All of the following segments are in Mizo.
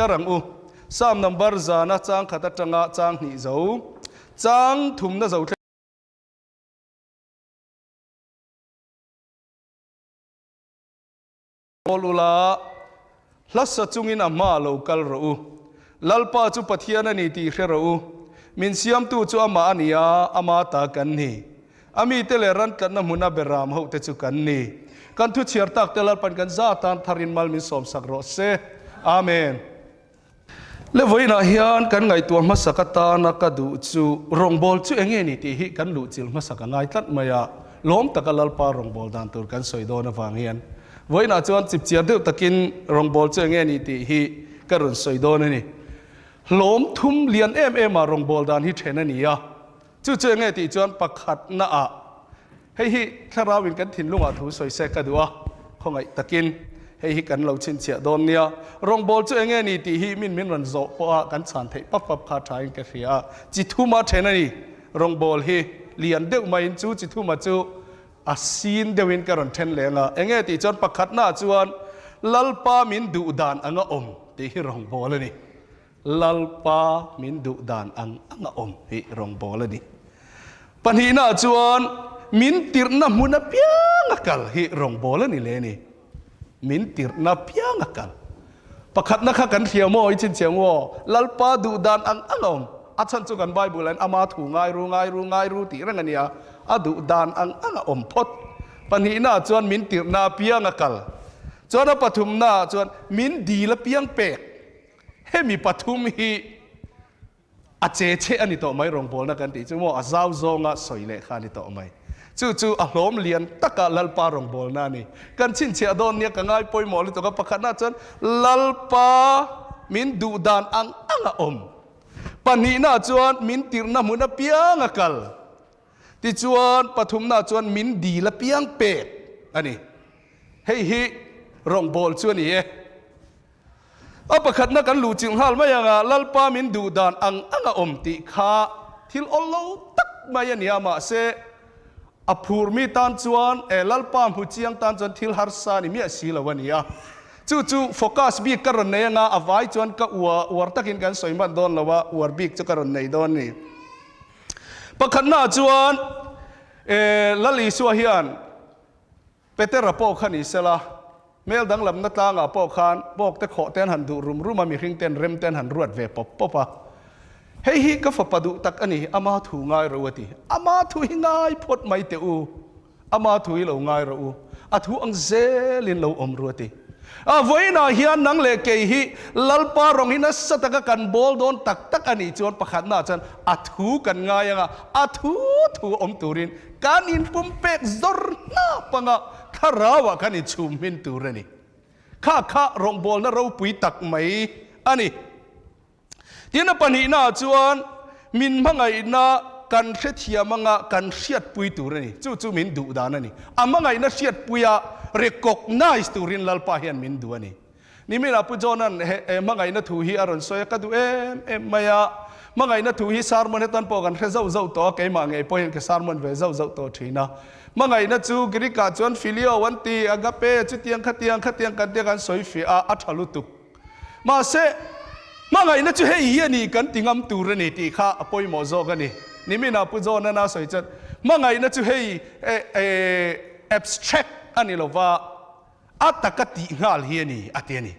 Chhiar ang u. Psalm number zana chang khat atanga chang hnih zo, chang thumna zo thleng. Pawl ula, hlasa chungin a hma lo kal rawh u. Lalpa chu Pathian a ni tih hre rawh u. Min siamtu chu amah a ni a, ama ta kan ni. A mite leh ran tlatna hmuna beram hote chu kan ni. Kan thu chhiar tak te Lalpan kan za tan tharin mal min sawmsak rawh se. Amen. Le vawiinah hian kan ngaihtuah hmasak atana ka duh chu rawngbâwl chu eng nge ni tih hi kan luhchilh hmasak a ngai tlat mai a, lawm taka Lalpa rawngbâwl dan tur kan sawi dawn avang hian vawiinah chuan chipchiar deuh takin rawngbâwl chu eng nge ni tih hi ka rawn sawi dawn a ni. Hlawm thum lian em ema rawngbâwl dan hi then a ni a. Chu chu enge tih chuan pakhatna ah hei hi thlarau in kan thinlungah thu sawi se ka duh a, khawngaih takin hei hi kan lo chhinchhiah dawn nia. Rawngbâwl chu enge ni tih hi min min rawn zawh pawh a kan chhan theih pap pap kha tha in ka hria a. Chi thuma then a ni rawngbâwl hi lian deuh maiin chu chi thuma chu a sin deuhin ka rawn then leng a. Enge tih chuan pakhatna ah chuan Lalpa min duh dan anga awm tih hi rawngbâwl a ni. Lalpa min duh dan ang ang a awm hi rawngbâwl a ni. Pahnihnaah chuan min tirhna hmun apiang a kal hi rawngbâwl a ni leh a ni. Min tirhna apiang a kal. Pakhatna kha kan hria maw i chhinchhiah ngu aw? Lalpa duh dan ang ang a awm. A chhan chu kan Bible ah hian ama thu ngai ru ngai ru ngai ru tih reng a nia. A duh dan ang ang a awm phawt. Pahnihnaah chuan min tirhna apiang a kal. Chuan a pathumnaah chuan min dil apiang pek. Hemi pathum hi a che che a ni tawh mai, rawngbawlna kan tih chu maw, a zau zawnga sawi leh kha a ni tawh mai. Chu chu a hlawm lian taka Lalpa rawngbawlna a ni. Kan chhinchhiah dawn nia ka ngai pawimawh lutuk a, pakhatna chuan Lalpa min duh dan ang ang a awm. Pahnihna chuan min tirhna hmun apiang a kal. Tichuan pathumna chuan min dil apiang pek a ni. Hei hi rawngbâwl chu a ni e. A pakhatna kan luhchilh nghal mai ang a, Lalpa min duh dan ang ang a awm tih kha thil awl lo tak mai a ni a, mahse a phur mi tan chuan e Lalpa hmu chiang tan chuan thil harsa a ni miah si lo a ni a. Chu chu focus bik ka rawn nei anga a vai chuan ka ua uar takin kan sawi hman dawn lo a, uar bik chu ka rawn nei dawn a ni. Pakhatnaah chuan e Lal Isua hian Petera pawh kha ni sela, hmel danglamna tlangah pawh khan bawkte khawh te an han duh rum rum a, mihring ten rem te an han ruat ve pawp pawp a. Hei hi ka fapa duh tak a ni, ama thu ngai ro a ti. Ama thu hi ngai phawt mai teh u, ama thu hi lo ngai rawh u, a thu ang zelin lo awm ru a ti. A vawiinah hian nang leh kei hi Lalpa rawng hi nasa taka kan bawl dawn tak tak a nih chuan pakhatnaah chuan a thu kan ngai ang a, a thu thu awm turin Kan inpumpek zawr hnap anga thlarauah kan inchhum hmin tur a ni. Kha kha rawngbawlna ropui tak mai a ni. Tin, a pahnihnaah chuan min hmangaihna kan hrethiam anga kan hriatpui tur a ni. Chu chu min duh dan a ni. A hmangaihna hriatpuia recognize turin Lalpa hian min duh a ni. Niminah Pu John-a'n he hmangaihna thu hi a rawn sawi a, ka duh em em mai a. Hmangaihna thu hi sermon hetan pawh kan hre zauh zauh tawh a, keimah ngei pawh hian ka sermon ve zauh zauh tawh thin a. Hmangaihna chu Greek-ah chuan phileo an ti, agape, chutiang khatiang khatiang kan tia kan sawi fiah a, a tha lutuk. Mahse, hmangaihna chu hei hi a ni kan ti ngam tur a ni tih kha a pawimawh zawk a ni. Niminah Pu John-a'n a sawi chuan hmangaihna chu hei abstract a ni lova, A taka tih nghal hi a ni, a ti a ni.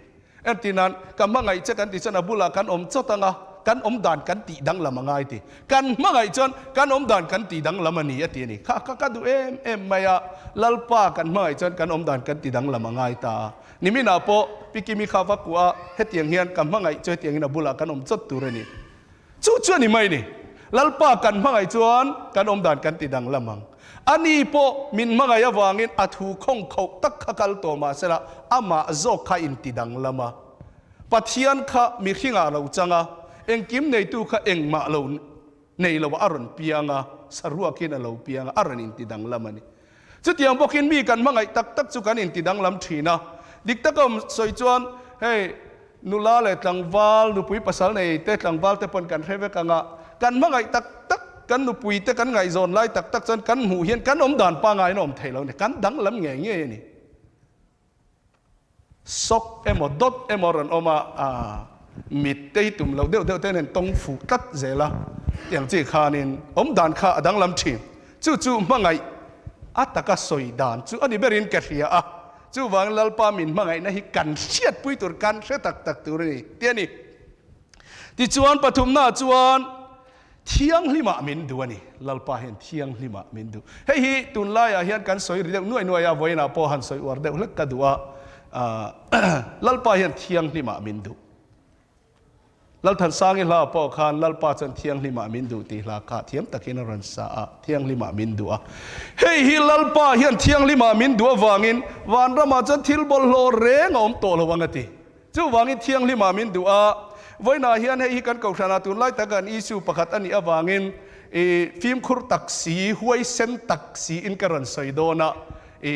Entir nan, ka hmangaih che kan tih chuan a bulah kan awm chawt ang a, kan awm dan kan tih danglam a ngai ti. Kan hmangaih chuan kan awm dan kan tih danglam a ni, a ti a ni. Kha kha ka duh em em mai a, Lalpa kan hmangaih chuan kan awm dan kan ti danglam a ngai ta a. Niminah pawh Pi Kimi kha va kuah a, hetiang hian ka hmangaih chu hetiangin a bulah kan awm chawt tur a ni. Chu chu a ni mai ni. Lalpa kan hmangaih chuan kan awm dan kan ti danglam ang. Ani pawh min hmangaih avangin a thu khawng khoh tak kha kal tawh mah sela amah zawk kha in ti danglam a. Pathian kha mihringah lo chang a, engkim neitu kha engmah lo nei lo a rawn piang a, saruakin a lo piang a, a rawn in ti danglam a ni. Chutiang bawkin mi kan hmangaih tak tak chu kan inti danglam thin a. Dik taka awm sawi chuan hei nula leh tlangval, nupui pasal nei te tlangval te pawn kan hre vek ang a, kan hmangaih tak tak, kan nupui te kan ngaihzawn lai tak tak chuan kan hmuh hian kan awm dan pangaiin a awm thei lo a ni, kan danglam ngei ngei a ni. Sock emaw dot emaw rawn awm a, aah. Mit te hi tum loh deuh deuh te nen tawng fuh tlat zel a, tiang chi khanin awmdan kha a danglam thin. Chu chu hmangaih a taka sawi dan chu a ni berin ka hria a, chuvangin Lalpa min hmangaihna hi kan hriatpui tur, kan hre tak tak tur a ni tih a ni. Tichuan pathumnaah chuan Thianghlimah min duh a ni. Lalpa hian thianghlimah min duh. Hei hi tunlaiah hian kan sawi ri deuh nuai nuai a, vawiinah pawh han sawi uar deuh hlek ka duh a. Lalpa hian thianghlimah min duh. Lalthansangi hla pawh khan Lalpa chuan thianghlimah min duh tih hla kha thiam takin a rawn sa a, thianghlimah min duh a. Hei hi Lalpa hian thianghlimah min duh avangin vanramah chuan thil bawlhhlawh reng a awm tawh lo ang a ti. Chuvangin thianghlimah min duh a, vawiinah hian hei hi kan kohhranah tunlai tak kan issue pakhat a nih avangin i fimkhur tak si, huaisen tak siin ka rawn sawi dawn a, i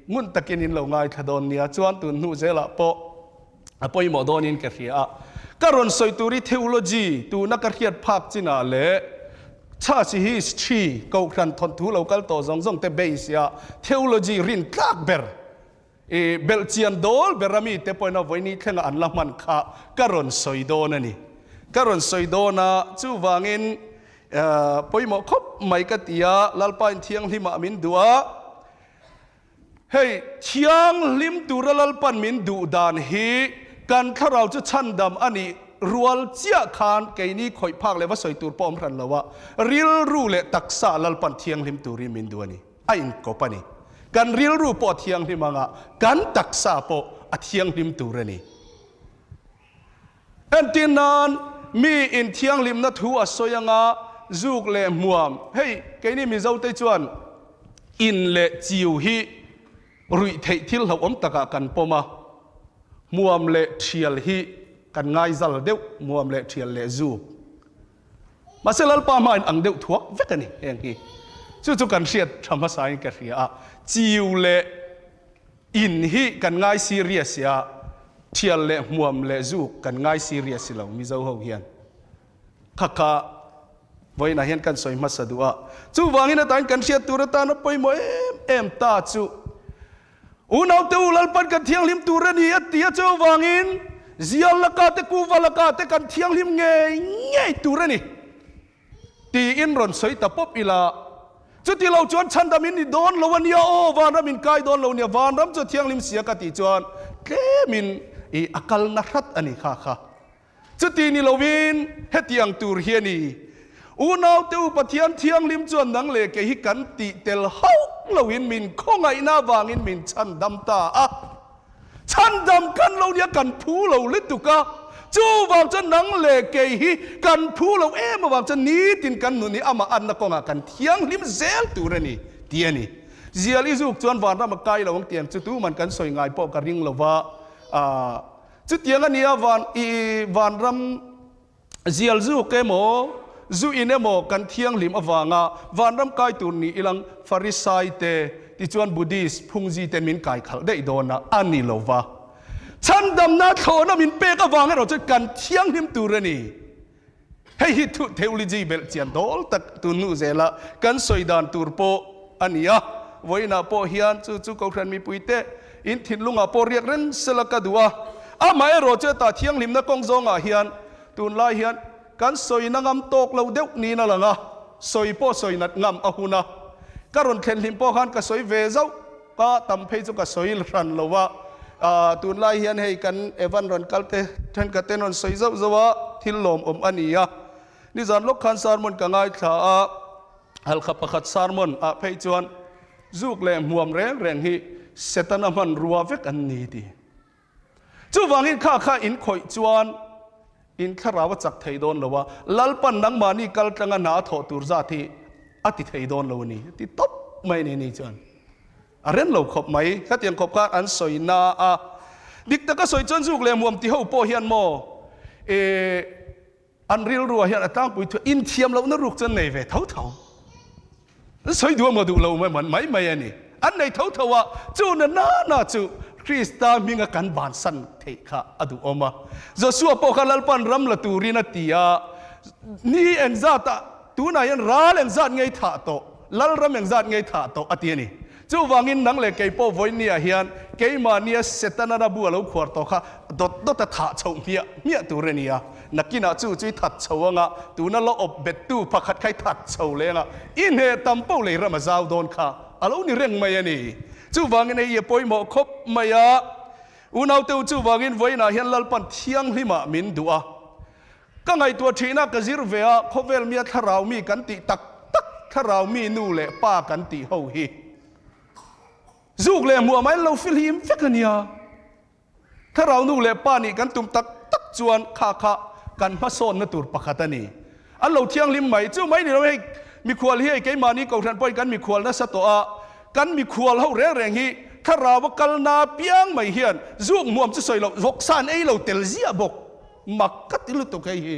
ngun takin in lo ngaithla dawn nia. Chuan tun hnu zelah pawh a pawimawh dawnin ka hria a, ka rawn sawi tur hi theology tuna ka hriat phak chinah leh church history kohhran thawnthu lo kal tawh zawng zawng te base a theology rin tlak ber I belhchian dawl ber a mite pawhin a vawiini thlenga an la hman kha ka rawn sawi dawn a ni. Ka rawn sawi dawn a, chuvangin pawimawh khawp mai ka ti a, Lalpain thianghlimah min duh a, hei thianghlim tura Lalpan min duh dan hi kan thlarau chu chhandam a nih rual chiah khan keini khawih phak leh va sawi tur pawh awm hran lo a, rilru leh taksa Lalpan thianghlim turin min duh a ni. A inkawp a ni. Kan rilru pawh a thianghlim anga, kan taksa pawh a thianghlim tur a ni. Entir nan, mi in thianghlimna thu a sawi anga, zuk leh hmuam, hei keini Mizote chuan in leh chiu hi ruih theih thil hlauhawm takah kan pawm a, hmuam leh thial hi kan ngaizal deuh, hmuam leh thial leh zuk. Mahse Lalpa hmain ang deuh thuak vek a ni heng hi. Chu chu kan hriat tha hmasain ka hria a, chiu leh in hi kan ngai serious a, thial leh hmuam leh zuk kan ngai serious si lo Mizo ho hian. Kha kha vawiinah hian kan sawi hmasa duh a, chuvangin atain kan hriat tur atana pawimawh em em ta chu Unaute u Lalpan kan thianghlim tur a ni a ti a, chuvangin zial laka te kuva laka te kan thianghlim ngei ngei tur a ni tiin rawn sawi ta pawp ila, chuti lo chuan chhandam in ni dawn lo a nia aw, vanram in kai dawn lo nia, vanram chu a thianghlim sia ka tih chuan tlemin i a kalna hrat a ni kha kha. Chuti ni lovin hetiang tur hi a ni, Unaute u Pathian Thianghlim chuan nang leh kei hi kan tih tel hauh loin min khawngaihna avangin min chhandam ta a. Chhandam kan lo nia kan phu lo lutuk a, chuvang chuan nang leh kei hi kan phu lo em avang chuan nitin kan nun hi amah anna kawngah kan thianghlim zel tur a ni, tih a ni. Zial i zuk chuan vanram a kai lo ang tiang chu tuman kan sawi ngai pawh ka ring lova, aah. Chutiang a nia van i vanram zial zuk emaw, zu in emaw kan thianghlim avanga vanram kai tur ni ilang Farisai te tichuan Buddhist phungzi te min kai khalh daih dawn a, a ni lo va. Chhandamna thlawhna min pek avang erawh chuan kan thianghlim tur a ni. Hei hi thu theology belh chian dawl tak tun hnu zela kan sawi dan tur pawh a ni a. Vawiinah pawh hian chu chu Kohhran mipuite in thinlungah pawh riak reng sela ka duh a. Amaherawh chu hetah thianghlimna kawng zawngah hian tunlai hian kan sawina ngam tawk lo deuh niin a lang a, sawi pawh sawi nat ngam a hun a. Ka rawn thlen hlim pawh khan ka sawi ve zauh. Ka tam phei chu ka sawi hran lo a, tunlai hian hei kan Evan rawn kal te thenkhat ten rawn sawi zauh zauh a, thil lawmawm a ni a. Nizan lawk khan sermon ka ngaithla a, halkha pakhat sermon ah phei chuan zuk leh hmuam reng reng hi Setana hmanrua vek an ni ti. Chuvangin kha kha in khawih chuan in thlarau a chak thei dawn lo a, Lalpan nangmahni kal tlanga hna a thawh tur zat hi a ti thei dawn lo a ni, a ti tawp mai a ni ni chuan. A ren lo khawp mai, khatiang khawp khan an sawi na a. Dik taka sawi chuan zuk leh muam ti ho pawh hian maw, eh, An rilruah hian a tlangpui thu inthiam lohna ruk chu an nei ve tho tho. An sawi duh emaw duh lo emaw mai mai a ni. An nei tho tho a, chu na nana chu Krista hminga kan bansan theih kha a duhawm a. Joshua pawh kha Lalpan ram la turin a ti a, ni engzatah tunah hian ral engzat ngei thah tawh, Lalram engzat ngei thah tawh a ti a ni. Chuvangin nang leh kei pawh vawinia hian keimahnia Setana na bu a lo khuar tawh kha dawt dawt a thah chhoh hmiah hmiah tur a ni a. Nakinah chu chu i that chho anga tuna la awp bettu pakhat kha i that chho leng a, i hneh tam poh lei ram a zau dawn kha a lo ni reng mai a ni. Chuvangin hei i a pawimawh khawp mai a, unaute u chuvangin vawiinah hian Lalpan thianghlimah min duh a. Ka ngaihtuah thihna ka zir ve a, khawvel mia thlarau mi kan tih tak tak thlarau mi nu leh pa kan tih ho hi zuk leh hmuah mai an lo fihlim vek a nia. Thlarau nu leh pa nih kan tum tak tak chuan kha kha kan hmasawnna tur pakhat a ni. An lo thianghlim mai. Chu mai ni lo hei mikhual hi hei keimahni kohhran pawhin kan mikhual nasa tawh a, kan mikhual ho reng reng hi thlarau a kalna piang mai hian zuk hmuam chu sawi loh vawksa an ei lo tel ziah bawk. Mak ka ti lutuk hei hi.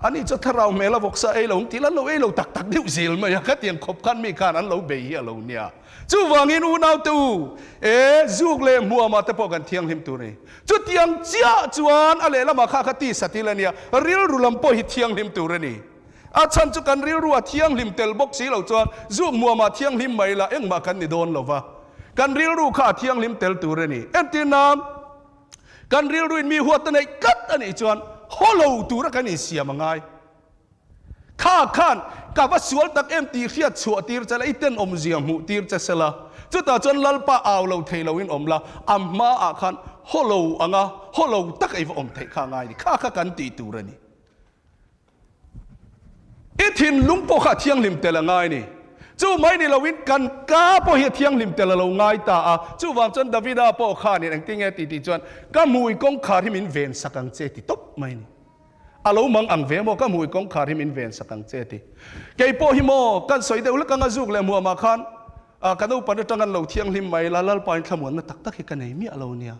Ani chu thlarau hmel a vawksa ei lo ang tih an lo ei lo tak tak deuh zel mai a, khatiang khawp khan mi khan an lo bei hi a lo nia. Chuvangin unaute u, e, zuk leh hmuamah te pawh kan thianghlim tur a ni. Chutiang chiah chuan a lehlamah kha kha tisa til a nia, rilru lam pawh hi thianghlim tur a ni. A chhan chu kan rilru a thianghlim tel bawk si lo chuan zuk hmuamah thianghlim mai la engmah kan ni dawn lo va. Kan rilru kha a thianghlim tel tur a ni. Entirna. Kan rilruin mi huat a neih tlat a nih chuan haw lo tura kan insiam a ngai. Kha khan ka va sual tak em tih hriat chhuah tir che la, i tenawmzia hmuh tir che se la, chutah chuan Lalpa au lo thei loin awm la, a hmaah khan haw lo anga haw lo tak a i va awm theih kha a ngai a ni. Kha kha kan tih tur a ni. I thinlung pawh kha a thianghlim tel a ngai ni. Chu mai ni loin kan ka pawh hi a thianghlim tel a lo ngai ta a. Chuvang chuan Davida pawh khanin engtin nge ti tih chuan, Ka hmui kawngkhar hi min ven sak ang che ti tawp mai ni. A lo mang ang ve maw, ka hmui kawngkhar hi min ven sak ang che ti. Kei pawh hi maw, kan sawi deuh hlek anga zuk leh hmuamah khan ka naupan atang an lo thianghlim mai la, Lalpain thlamuanna tak tak hi ka nei miah lo nia.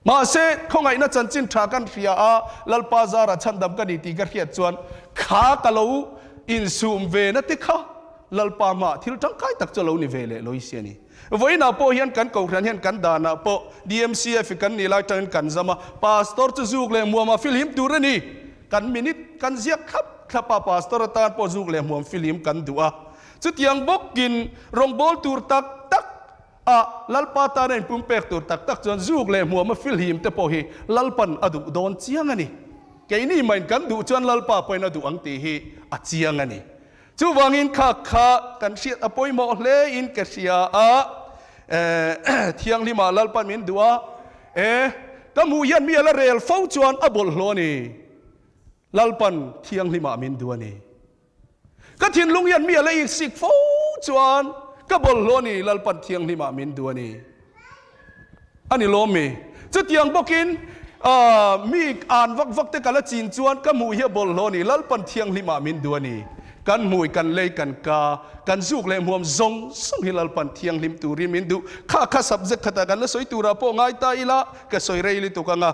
Mahse, khawngaihna chanchin tha kan hria a, Lalpa zara chhandam ka ni tih ka hriat chuan kha ka lo insum ve na te kha Lalpa hmaah thil tangkai tak chu a lo ni ve leh lawih si a ni. Vawiinah pawh hian kan Kohhran hian kan danah pawh DMCF i kan nih lai tangin kan zam a, Pastor chu zuk leh hmuamah filhim tur a ni. Kan minute kan ziak thlap thlap a, Pastor atan pawh zuk leh hmuam filhim kan duh a. Chutiang bawkin rawngbâwl tur tak tak A, Lalpa tana inpumpek tur tak tak chuan zuk leh hmuama filhim te pawh hi Lalpan a duh dawn chiang a ni. Keini main kan duh chuan Lalpa pawhin a duh ang tih hi a chiang a ni. Chuvangin kha kha kan hriat a pawimawh hle in ka hria a, Thianghlimah Lalpan min duh a, e, ka hmuh hian mi a la rel fo chuan a bawlhhlawh a ni. Lalpan Thianghlimah min duh a ni. Ka thinlung hian mi a la iksik fo chuan ka bawlhhlawh a ni, Lalpan thianghlimah min duh a ni. A ni lawm mi? Chutiang bawkin mi an vak vak te ka la chin chuan ka hmuh hi a bawlhhlawh a ni, Lalpan thianghlimah min duh a ni. Kan hmui, kan lei, kan ka, kan zuk leh hmuam zawng zawng hi Lalpan thianghlim turin min duh. Kha kha subject khatah kan la sawi turah pawh ngai ta ila, ka sawi rei lutuk ang a.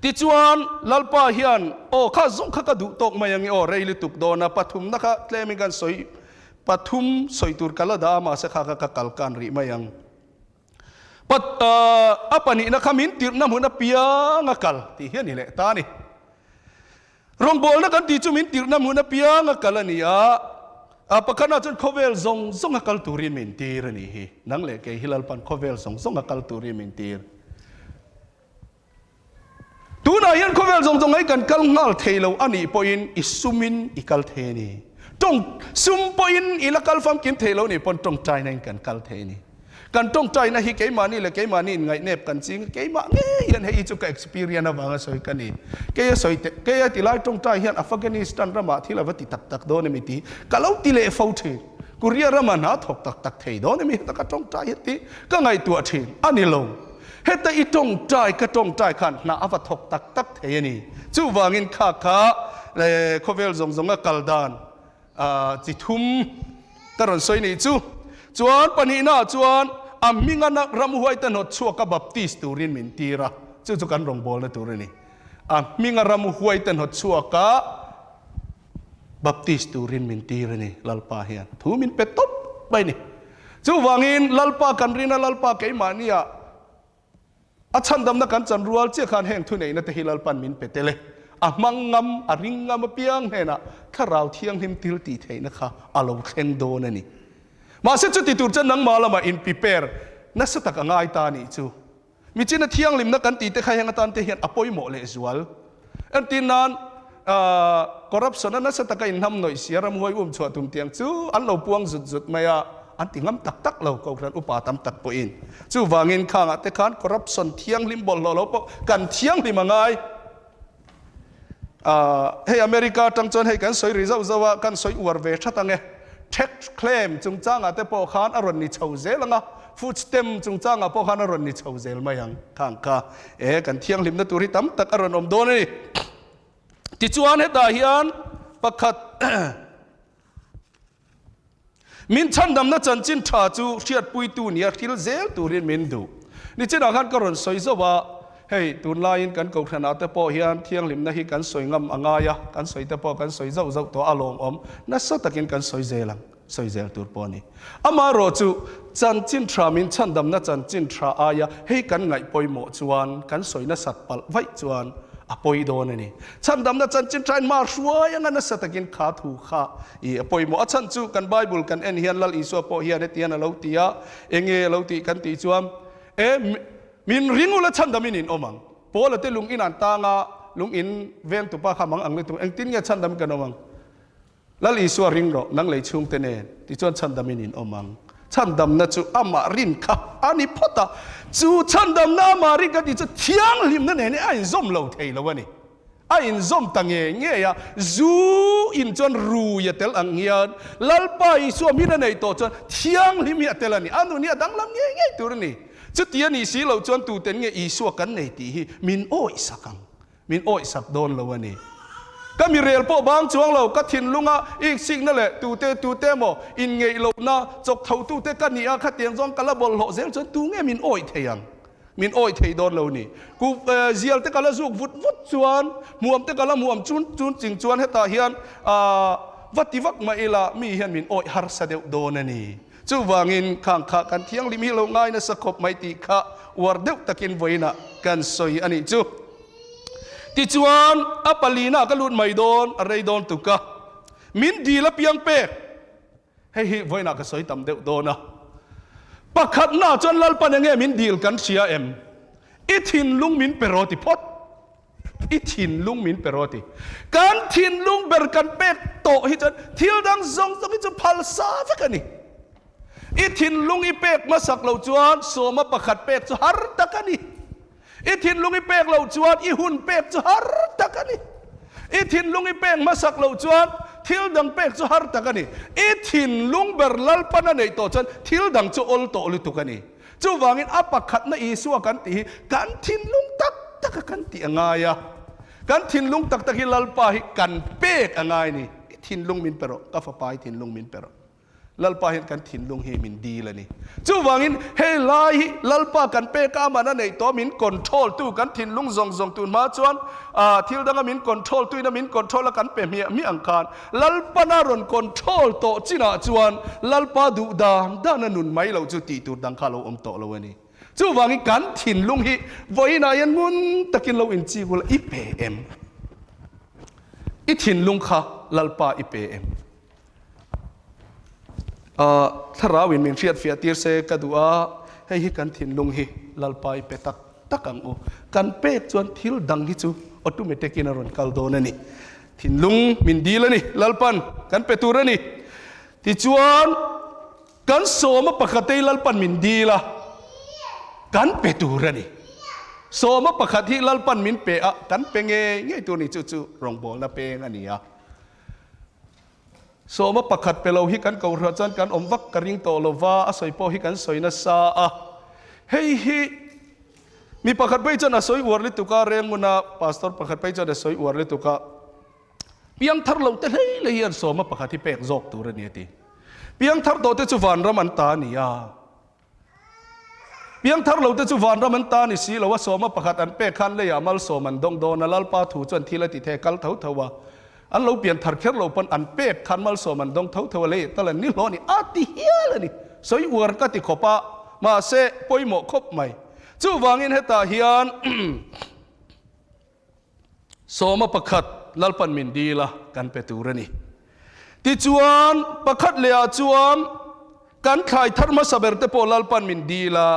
Tichuan, Lalpa hian, Aw, kha zawng kha ka duh tawk mai ange aw, rei lutuk dawn a, pathumna kha tlemin kan sawi, pathum sawi tur ka la dah a, mahse kha kha ka kal kan rih mai ang. Pat, a pahnihna kha min tirhna hmun apiang a kal tih hi a ni leh ta a ni. Rawngbawlna kan tih chu min tirhna hmun apiang a kal a ni a, a pakhatna chuan khawvel zawng zawng a kal turin min tir a nih hi. Nang leh kei hi Lalpan khawvel zawng zawng a kal turin min tir. Tunah hian khawvel zawng zawng hi kan kal nghal thei lo a nih pawhin i sumin i kal thei a ni. Tawng sum pawhin i la kal famkim thei lo nih pawn tawngtaina in kan kal thei a ni. Kan tawngtaina hi keimahni leh keimahni inngaihnep kan ching a, keimah ngei hian hei hi chu ka experience avanga sawi ka ni. Kei a sawi teh, kei a ti lai tawngtai hian Afghanistan ramah thil a va ti tak tak dawn emi tih ka lo ti leh fo thin. Korea ramah hna thawk tak tak thei dawn emi heta ka tawngtai hi tih ka ngaihtuah thin a ni lo. Heta i tawngtai ka tawngtai khan hna a va thawk tak tak thei a ni. Chuvangin kha kha khawvel zawng zawnga kal dan chi thum ka rawn sawi nih chu. Chuan pahnihnaah chuan a hminga ramhuai te hnawt chhuaka baptist turin min tir a, chu chu kan rawngbawlna tur a ni. A hminga ramhuai te hnawt chhuaka Baptist turin min tir a ni, Lalpa hian thu min pe tawp mai a ni. Chuvangin Lalpa kan rin a, Lalpa keimahnia a chhandamna kan chan rual chiah khan heng thuneihna te hi Lalpan min pe tel e. A hmang ngam, a ring ngam apiang hnenah Thlarau Thianghlim thil tih theihna kha a lo thleng dawn a ni. Mahse chuti tur chuan nangmah lamah in prepare nasa tak a ngai ta a nih chu. Michina thianghlimna kan tih te kha heng atan te hian a pawimawh lehzual. Entir nan corruption a nasa taka inhnamhnawih sia ramhuai um chhuah tum tiang chu an lo puang zut zut mai a, an ti ngam tak tak lo Kohhran upa tam tak pawhin. Chuvangin khangah te khan corruption thianghlim bawlhhlawh lo pawh kan thianghlim a ngai. Hei America atang chuan hei kan sawi ri zauh zauh a, kan sawi uar ve that ang e. Tax claim chungchangah te pawh khan a rawn ni chho zel ang a, food stamp chungchangah pawh khan a rawn ni chho zel mai ang. Khang kha e kan thianghlimna tur hi tam tak a rawn awm dawn a ni. Tichuan hetah hian pakhat Min chhandamna chanchin tha chu hriatpuitu nia hril zel turin min duh. Nichinah khan ka rawn sawi zauh a, hei tunlaiin kan kohhranah te pawh hian thianghlimna hi kan sawi ngam a ngai a, kan sawi te pawh kan sawi zauh zauh tawh a lawmawm nasa takin kan sawi zel ang, sawi zel tur pawh a ni. Amaherawh chu chanchin tha min chhandamna chanchin tha aia hei kan ngaih pawimawh chuan kan sawi nasat palh vaih chuan a pawi dawn a ni. Chhandamna chanchin thain mah hruai anga nasa takin kha thu kha i a pawimawh. A chhan chu kan Bible kan en hian Lal Isua pawh hian hetiang a lo ti a, enge a lo tih kan tih chuan, E, min ring ula chhandamin in awm ang. Paula te lung in an tang a, lung in vengtupa kha mang ang lutuk, engtin nge chhandam kan awm ang? Lal Isua ring rawh, nang lei chhungte nen, tichuan chhandamin in awm ang. Chhandamna chu amah rin kha a ni phawt a, chu chhandamna amah rin kha tih chu thianghlimna nen a inzawm lo thei lo a ni. A inzawm ta ngei ngei a, zu in chuan rui a tel ang hian Lalpa Isua hmin a neih tawh chuan thianghlim hi a tel a ni. A nun hi a danglam ngei ngei tur a ni. Chuti a nih si loh chuan tuten nge Isua kan nei tih hi min awihsak ang. Min awihsak dawn lo a ni. Ka mi rel pawh bang chuang lo, ka thinlunga iksikna leh tute tute emaw inngeih lohna chawk thotute ka nih a, khatiang zawng ka la bawlhhlawh zel chuan tu nge min awih thei ang? Min awih thei dawn lo ni. Ku zial te ka la zuk vut vut chuan, hmuam te ka la hmuam chun chun ching chuan hetah hian va ti vak mah ila mi hian min awih harsa deuh dawn a ni. Chuvangin khang kha kan thianghlim hi lo ngai nasa khawp mai tih kha uar deuh takin vawiinah kan sawi a nih chu. Tichuan a palina ka lut mai dawn a rei dawn tuk a, min dil apiang pek. Hei hi vawiinah ka sawi tam deuh dawn a. Pakhatnaah chuan Lalpan enge min dil kan hria em? I thinlung min pe rawh ti phawt. I thinlung min pe rawh ti. Kan thinlung ber kan pek tawh hi chuan thil dang zawng zawng hi chu phal sa vek a ni. I thinlung i pek hmasak loh chuan sawma pakhat pek chu har tak a ni. I thinlung i pek loh chuan i hun pek chu har tak a ni. I thinlung i pek hmasak loh chuan thil dang pek chu har tak a ni. I thinlung ber Lalpan a neih tawh chuan thil dang chu awl tawh lutuk a ni. Chuvangin a pakhatna Isua kan tih hi kan thinlung tak taka kan tih a ngai a. Kan thinlung tak tak hi Lalpa hi kan pek a ngai a ni. I thinlung min pe rawh, ka fapa i thinlung min pe rawh. Lalpa hian kan thinlung hi min dil a ni. Chuvangin hei lai hi Lalpa kan pek a, aman a neih tawh min control tu kan thinlung zawng zawng tun hma chuan thil danga min control tuin a min control a kan pe hmiah hmiah ang khan Lalpana rawn control tawh chinah chuan Lalpa duh dan dan a nun mai loh chu tih tur dang kha a lo awm tawh lo a ni. Chuvangin kan thinlung hi vawiinah hian ngun takin lo inchik ula i pe em? I thinlung kha Lalpa i pe em? Thlarau in min hriatfiah tir se ka duh a, hei hi kan thinlung hi Lalpa i pe tak tak ang u. Kan pek chuan thil dang hi chu automatic in a rawn kal dawn a ni. Thinlung min dil a ni, Lalpan kan pe tur a ni. Tichuan kan sawma pakhatei Lalpan min dil a, kan pe tur a ni. Sawma pakhat hi Lalpan min pe a, kan pe ngei ngei tur a ni, chu chu rawngbawlna peng a ni a. Sawma pakhat pe lo hi kan kohhran chuan kan awm vak ka ring tawh lo va, a sawi pawh hi kan sawi nasa a. Hei hi mi pakhat phei chuan a sawi uar lutuk a, Rengmuna pastor pakhat phei chuan a sawi uar lutuk a, piangthar lo te hlei hlei hian sawma pakhat hi pek zawk tur a ni a ti. Piangthar tawh te chu vanram an ta a ni a. Piangthar lote chu vanram an ta ni si lo a, sawma pakhat an pek khan leiah malsawm an dawng dawn a, Lalpa thu chuan thil a ti thei a kal tho tho a, an lo pian thar kher lo pawn an pek khan malsawm an dawng tho tho a, leiah tal an ni hlawh a ni a ti hial a ni. Sawi uar ka ti khawp a, mahse pawimawh khawp mai. Chuvangin hetah hian. Sawma pakhat Lalpan min dil a, kan pe tur a ni. Tichuan, pakhat lehah chuan kan thlai thar hmasa ber te pawh Lalpan min dil a,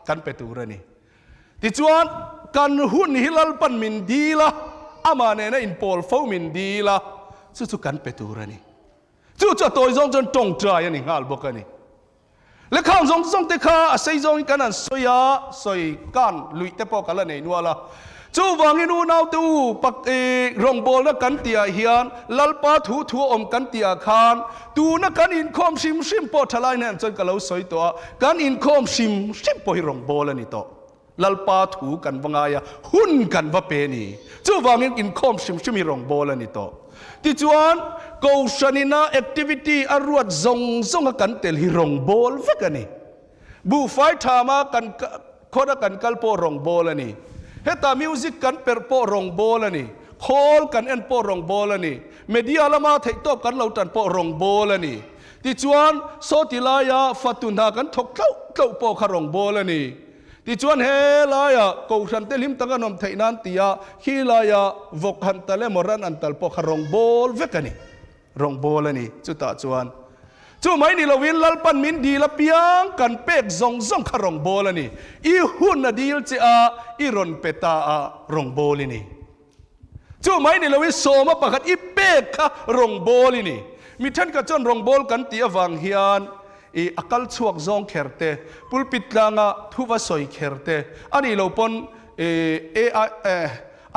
kan pe tur a ni. Tichuan, kan hun hi Lalpan min dil a, amah nena inpawl fo min dil a, chu chu kan pe tur a ni. Chu chu a tawi zawng chuan tawngtai a ni nghal bawk a ni. Lekhang zawng zawng te kha a sei zawngin kan han sawi a, sawi kan luih te pawh ka la nei nual a. Chuvangin unaute u, pak i rawngbawlna kan tihah hian Lalpa thu thu a awm kan tihah khan tuna kan inkhawm hrim hrim pawh thalai hnen chuan ka lo sawi tawh a, kan inkhawm hrim hrim pawh hi rawngbâwl a ni tawh. Lalpa thu kan va ngai a, hun kan va pe a ni. Chuvangin inkhawm hrim hrim hi rawngbâwl a ni tawh. Tichuan, Kohhranina activity a ruat zawng zawnga kan tel hi rawngbâwl vek a ni. Buhfai thama kan khawna kan kal pawh rawngbâwl a ni. Heta music kan perh pawh rawngbâwl a ni. Khawl kan en pawh rawngbâwl a ni. Media lama theihtawp kan lo tan pawh rawngbâwl a ni. Tichuan, saw ti laia fatu hna kan thawk tlauh tlauh pawh kha rawngbâwl a ni. Tichuan, he laia Kohhran te hlim tak an awm theih nan tia khi laia vawk han tal emaw ran an tal pawh kha rawngbâwl vek a ni. Rawngbâwl a ni. Chutah chuan, chu mai ni loin Lalpan min dil apiang kan pek zawng zawng kha rawngbâwl a ni. I hun a dil che a, i rawn pe ta a, rawngbâwl i ni. Chu mai ni loin sawma pakhat i pek kha rawngbâwl i ni. Mi thenkhat chuan rawngbâwl kan tih avang hian i a kal chhuak zawng kher te, pulpit tlanga thu va sawi kher te, a nih loh pawn i AI,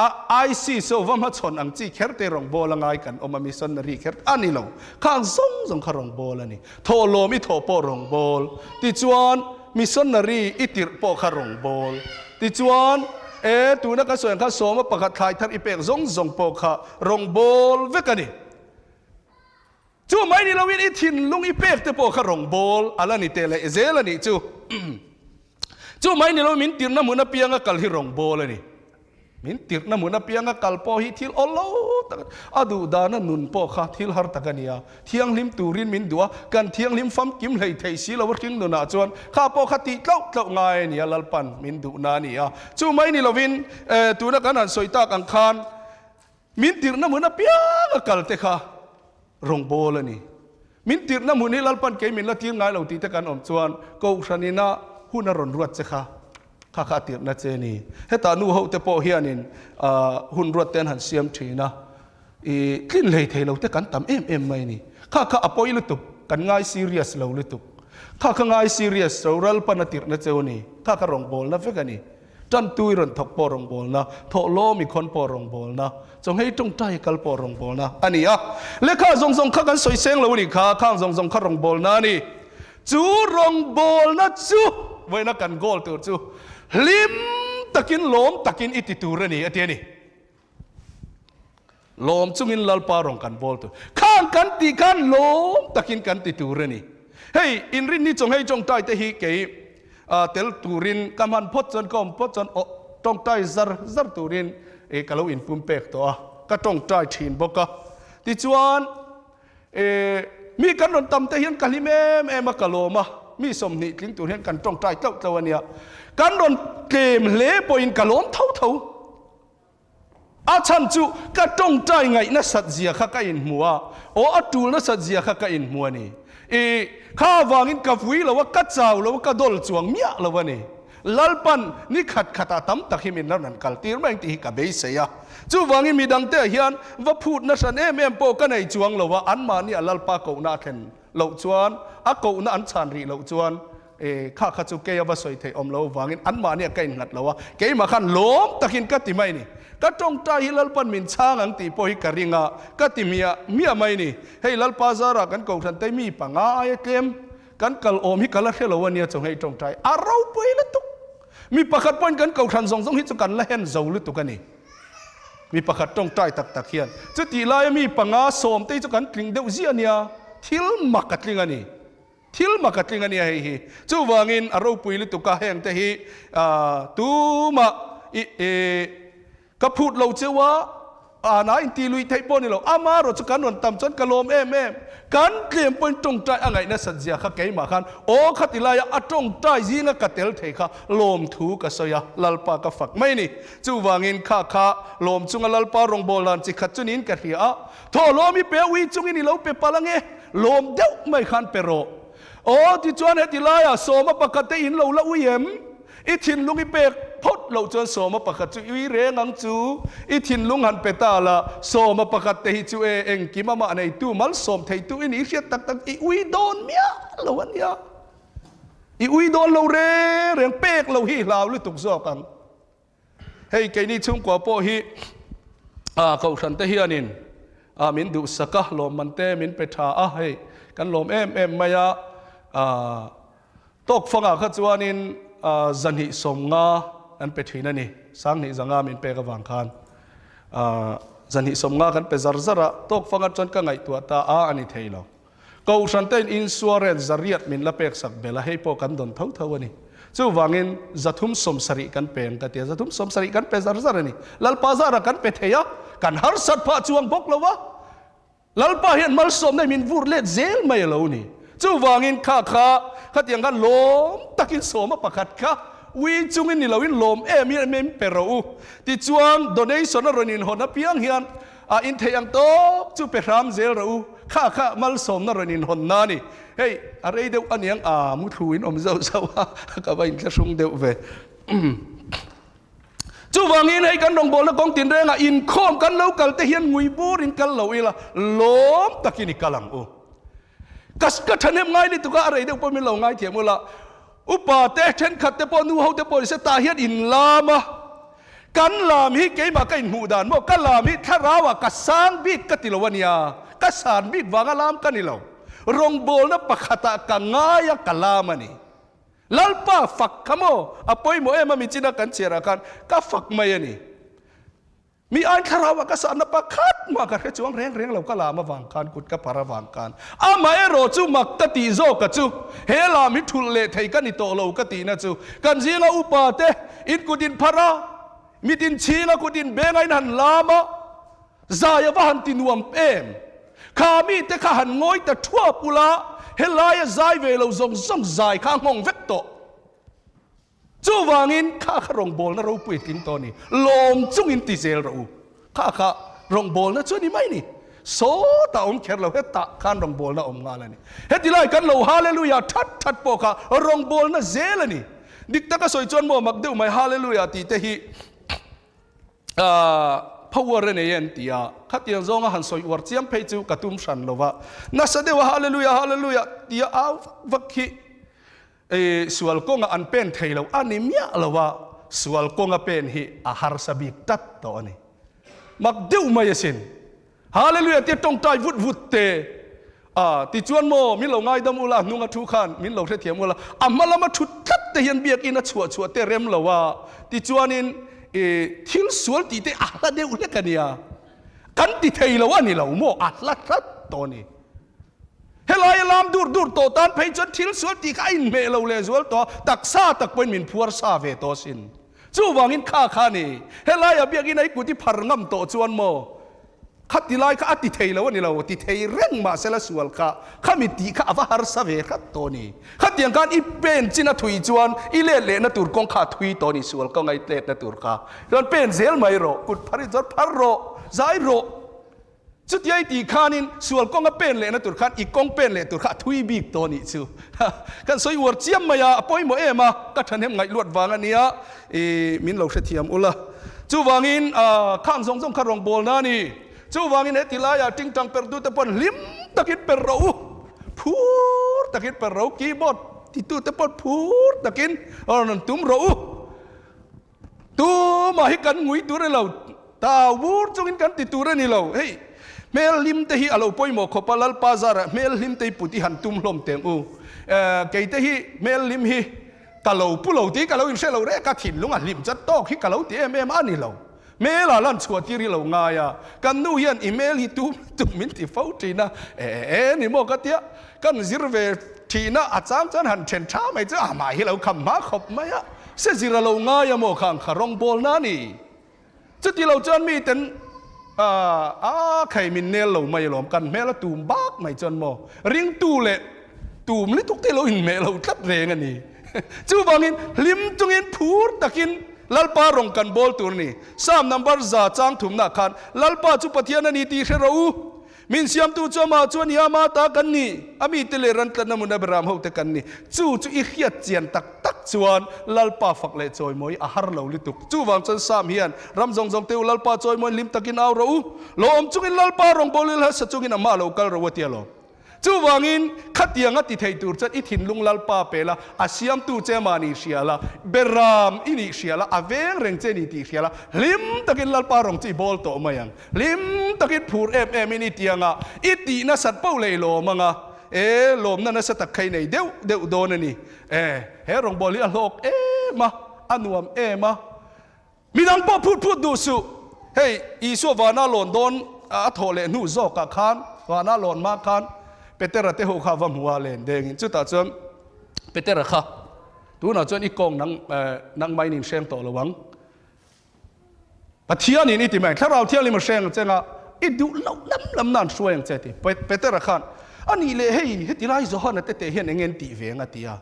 a ISIS ho va hmachhawn ang chi kher te rawngbâwl a ngai kan awm a, missionary kher a ni lo. Khang zawng zawng kha rawngbâwl a ni. Thawhlawm i thawh pawh rawngbâwl. Tichuan, missionary i tirh pawh kha rawngbâwl. Tichuan, e, tuna ka sawi ang kha sawma pakhat thlai thar i pek zawng zawng pawh kha rawngbâwl vek a ni. Chu mai ni loin i thinlung i pek te pawh kha rawngbâwl a la ni teh leh zel a nih chu. Chu mai ni loin min tirhna hmun apianga kal hi rawngbâwl a ni. Min tirhna hmun apianga kal pawh hi thil aw lo tak a ni. A duh dana nun pawh kha thil har tak a ni a. Thianghlim turin min duh a, kan thianghlim famkim hlei thei si lo a hring nunah chuan kha pawh kha tih tlauh tlauh ngai a ni a, Lalpan min duhna a ni a. Chu mai ni lovin tuna kan han sawi tak ang khan Min tirhna hmun apianga kal te kha rawngbâwl a ni. Min tirhna hmun hi Lalpan kei min la tir ngai lo tih te kan awm chuan Kohhran ina hun a rawn ruat che kha, kha kha a tirhna che a ni. Hetah nu ho te pawh hianin hun ruat te an han siam thin a, i tlin hlei thei lo te kan tam em em mai a ni. Kha kha a pawi lutuk, kan ngai serious lo lutuk. Kha kha ngai serious lo Lalpan a tirhna cheu a ni. Kha kha rawngbâwlna vek a ni. Tantui rawn thawk pawh rawngbawlna, thawhlawm i khawn pawh rawngbawlna, chawnghei tawngtai kal pawh rawngbawlna a ni a. Lehkha zawng zawng kha kan sawi seng lo a nih kha, khang zawng zawng kha rawngbawlna a ni. Chu rawngbawlna chu vawiina kan goal tur chu hlim takin lawm takin i ti tur a ni a ti a ni. Lawm chungin Lalpa rawn kan bawl tur. Khang kan tih khan lawm takin kan ti tur a ni. Hei, inrinni chawnghei tawngtai te hi kei tel turin ka hman phawt chuan ka awm phawt chuan aw tawngtai zar zar turin ka lo inpum pek tawh a, ka tawngtai thin bawk a. Tichuan, mi kan rawn tam te hian ka hlim em em a, ka lawm a, mi 20 tling tur hian kan tawngtai tlauh tlauh a nia. Kan rawn tlem hle pawhin ka lawm tho tho. A chhan chu ka tawngtai ngaih nasat zia kha ka inhmu a, aw a tul nasat zia kha ka inhmu a ni. I kha avangin ka vui lo a, ka chau lo a, ka dawl chuang miah lo a ni. Lalpan ni khat khatah tam tak hi min rawn han kal tir mai ang tih hi ka beisei a. Chuvangin midangte ah hian va phut nahran em em pawh ka nei chuang lo a, anmahni a Lalpa kohna a thlen loh chuan, a kohna an chhan rih loh chuan E, kha kha chu kei a va sawi theih awm lo vangin anmahni ah ka innghat lo a, keimah khan lawm takin ka ti mai ni. Ka tawngtai hi Lalpan min chhang ang tih pawh hi ka ring a, ka ti miah miah mai ni. Hei Lalpa zarah kan kohhran te mi panga aia tlem kan kal awm hi ka la hre lo a nia chu hei tawngtai a ropui lutuk. Mi pakhat pawhin kan kohhran zawng zawng hi chu kan la hen zo lutuk a ni. Mi pakhat tawngtai tak tak hian chutih laia mi panga sawm te hi chu kan tling deuh ziah a nia, thil mak a tling a ni. Thil mak a tling a nia hei hi. Chuvangin a ropui lutuk a heng te hi tumah i ka phut lo cheu a, Ana in ti lui theih pawh ni lo. Ama erawh chu kan rawn tam chuan ka lawm em em. Kan tlem pawhin tawngtai a ngaih nasat zia kha keimah khan aw kha ti laia a tawngtai zinga ka tel thei kha lawmthu ka sawi a, Lalpa ka fak mai ni. Chuvangin kha kha lawm chunga Lalpa rawngbâwl dan chi khat chu niin ka hria a, Thaw lawm i pe a ui chungin i lo pe palh ange, lawm deuh mai khan pe rawh. Aw tichuan heti laiah sawma pakhat te in lo la ui em? I thinlung i pek phawt loh chuan sawma pakhat chu i ui reng ang chu. I thinlung han pe ta la, sawma pakhat te hi chu e engkim amah neitu malsawm theitu i nih hriat tak tak i ui dawn miah lo a nia. I ui dawn lo reng reng pek lo hi i hlau lutuk zawk ang. Hei keini chhungkua pawh hi kohhran te hianin min duhsak a, lawmman te min pe tha a, hei kan lawm em em mai a. Tawkfangah kha chuanin zahnih 50 kan pe thin a ni, 2000 zanga min pek avang khan zahnih 50 kan pe zar zar a, tawkfanga chuan ka ngaihtuah ta a a ni thei lo. Kohhran tein insurance 800 min la pek sak bel a, hei pawh kan dawn tho tho a ni. Chuvangin 370 kan pe ang ka ti a, 370 kan pe zar zar a ni. Lalpa zarah kan pe thei a, kan harsat phah chuang bawk lo a. Lalpa hian malsawmna hi min vur let zel mai a lo ni. Chuvangin kha kha khatiang khan lawm takin sawma pakhat kha ui chungin ni loin lawm em em em pe rawh u. Tichuan donation a rawn inhawn apiang hian a intheih ang tawk chu pe hram zel rawh u. Kha kha malsawmna rawn inhawn na a ni. Hei a rei deuh aniang a muthlu in awm zauh zauh a ka va inthlahrung deuh ve. Chuvangin hei kan rawngbawlna kawng tinrengah inkhawm kan lo kal te hian ngui burin kal lo ila lawm takin i kal ang u. Ka ka thahnem ngai lutuk a, a rei deuh pawh min lo ngaithiam ula. Upa te, thenkhat te pawh, nu ho te pawh ni se tah hian in lam a. Kan lam hi keimah ka inhmuh dan maw? Ka lam hi thlarauah ka sang bik ka ti lo a nia, ka san bik vanga lam ka ni lo. Rawngbawlna pakhatah ka ngai a, ka lam a ni. Lalpa fak kha maw? A pawimawh em a mi china kan chhiarah khan ka fak mai a ni. Mi ain thlarauah ka sahna pakhat mah ka hre chuang reng reng lo ka lam avang khan kut ka phar avang khan. Amaherawh chu mak ka tih zawka chu he lam hi thulh leh thei ka ni tawh lo ka tihna chu kan zinga upa te in kut in phar a, mit in chhing a kut in beng a in han lam a, Zai a va han ti nuam em? Kha mite kha han ngawi ta thuap ula, helaia zai ve lo zawng zawng zai kha a nghawng vek tawh. Chuvangin kha kha rawngbawlna ropui a tling tawh a ni. Lawm chungin ti zel rawh u. Kha kha rawngbawlna chu a ni mai ni. Sawtah awm kher lo, hetah khan rawngbawlna awm nghal a ni. Heti lai kan lo Hallelujah that that pawh kha rawngbawlna zel a ni. Dik taka sawi chuan maw mak deuh mai Hallelujah tih te hi Power a nei an ti a, khatiang zawnga han sawi uar chiam phei chu ka tum hran lo va, nasa deuha Hallelujah Hallelujah tia au vak vak hi sual kawnga an pen thei lo a ni miah lo a, sual kawnga pen hi a harsa bik tlat tawh a ni. Mak deuh mai asin. Hallelujah tia tawngtai vut vut te a tichuan maw min lo ngaidam ula a hnunga thu khan min lo hrethiam ula a hma lama thu tlat te hian biakin a chhuah chhuah te rem lo a tichuanin i thil sual tih te a hla deuh hlek a nia kan ti thei lo a ni lo maw a hla tlat tawh a ni helai a lam dur dur tawh tan phei chuan thil sual tih kha a inhmeh lo leh zual tawh a taksa tak pawhin min phuar sa ve tawh asin Chuvangin kha kha ni, helaia biakin a i kut i phar ngam tawh chuan maw, khati lai kha a ti thei lo a ni lo, ti thei reng mahse la sual kha, khami tih kha a va harsa ve hrat tawh a ni. Khatiang khan i pen chin a thui chuan i let lehna tur kawng kha a thui tawh a ni, sual kawnga i tletna tur kha. Chuan pen zel mai rawh, kut phar i chuan phar rawh, zai rawh. Chutia i tih khanin sual kawnga pen lehna tur khan i kawng pen leh tur kha a thui bik tawh nih chu. Kan sawi uar chiam mai a, a pawimawh em a, ka thahnem ngaih luat vang a nia, i min lo hrethiam ula. Chuvangin khang zawng zawng kha rawngbawlna a ni. Chuvangin he ti laiah tingtang perhtute pawn hlim takin per rawh u, phur takin per rawh u, keyboard titute pawn phur takin rawn tum rawh u. Tumah hi kan ngui tur a ni lo, tau bur chungin kan ti tur a ni lo. Hei, hmel hlim te hi a lo pawimawh khawp a, Lalpa zarah hmel hlim te hi put i han tum hlawm teng u. Kei te hi hmel hlim hi ka lo pu lo tih ka lo inhre lo rek a, thinlung a hlim chat tawk hi ka lo ti em em a ni lo. Hmel ah lan chhuah tir hi lo ngai a, kan nu hian i hmel hi tum tum min ti fo thin a, e e ni maw ka tia, kan zir ve thin a, a chang chuan han then tha mai chu a mah hi lo kham hma khawp mai a, se zir a lo ngai a maw khang kha rawngbawlna a ni. Chuti lo chuan miten. A khai min nel lo mai alawm, kan hmel a tum bak mai chuan maw ringtu leh tum lutuk te lo inhmeh lo tlat reng a ni. Chuvangin hlim chungin phur takin Lalpa rawng kan bawl tur a ni. Psalm number 103 khan Lalpa chu Pathian a ni tih hre rawh u. Min siamtu chu amah chu a ni a, ama ta kan ni. A mite leh ran tlatna hmun Abraham hote kan ni. Chu chu i hriat chian tak tak chuan Lalpa fak leh chawimawi a har lo lutuk. Chuvang chuan Psalm hian, Ram zawng zawng te u Lalpa chawimawiin hlim takin au rawh u. Lawm chungin Lalpa rawngbawlil hmasa chungin amah lo kal rawh u a ti alawm. Chuvangin, khatiang a ti thei tur chuan i thinlung Lalpa pe la, a siamtu che mahni hria la, beram i nih hria la, a veng reng che ni tih hria la, hlim takin Lalpa rawng chu i bawl tawh mai ang. Hlim takin phur em emin i tiang a, i tih nasat poh leh i lawm ang a, e, lawmna nasa tak kha i nei deuh deuh dawn a ni. E, he rawngbâwl hi a hlawk em a, a nuam em a, midang pawh phut phut duh suh. Hei, Isua vana lawn dawn a thawh leh hnu zawkah khan, vana lawn hma khan Petera te ho kha va hmu a len dengin, chutah chuan Petera kha, Tunah chuan i kawng nang, nangmahin inhreng tawh lo ang. Pathianin i ti mai, Thlarau Thianghlim a hreng ang che nga, i duh loh lam lam nan hruai ang che a ti. Petera khan, A nih leh hei, heti lai Johana te teh hian eng nge an tih ve ang a ti a.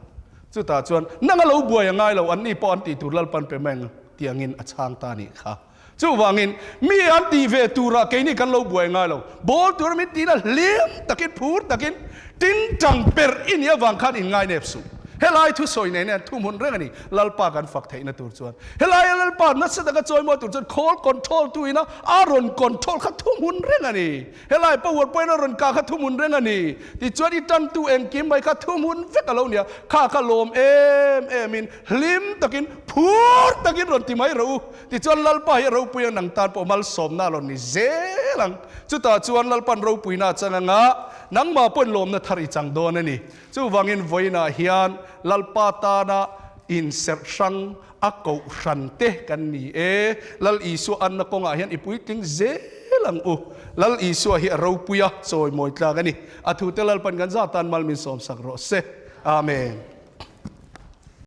Chutah chuan, Nang a lo buai a ngai lo, anni pawh an tih tur Lalpan pe mai ang ti angin a chhang ta a nih kha. Chuvangin, mi an tih ve turah keini kan lo buai ngai lo. Bawl tura min tihna hlim takin, phur takin, tingtang perh i nih avang khan inngainep suh. Helai thusawi nen hian thuhmun reng a ni, Lalpa kan fak theihna tur chuan. Helaia Lalpa nasa taka chawimawi tur chuan khawl control tu ina a rawn control kha thuhmun reng a ni. Helai power point a rawn kah kha thuhmun reng a ni. Tichuan i tantu engkim mai kha thuhmun vek a lo nia. Kha kha lawm em em in hlim takin phur takin rawn ti mai rawh u. Tichuan Lalpa hi a ropui ang nang tan pawh malsawmna a rawn ni zel ang. Chutah chuan Lalpan ropuina a chang anga nangmah pawhin lawmna thar i chang dawn a ni. Chuvangin vawiinah hian Lalpa tana inserh hrang a kohhran te kan ni e. Lal Isua anna kawngah hian i puitling zel ang u. Lal Isua hi a ropui a, chawimawi tlak a ni. A thute Lalpan kan zatan mal min sawmsak rawh se. Amen.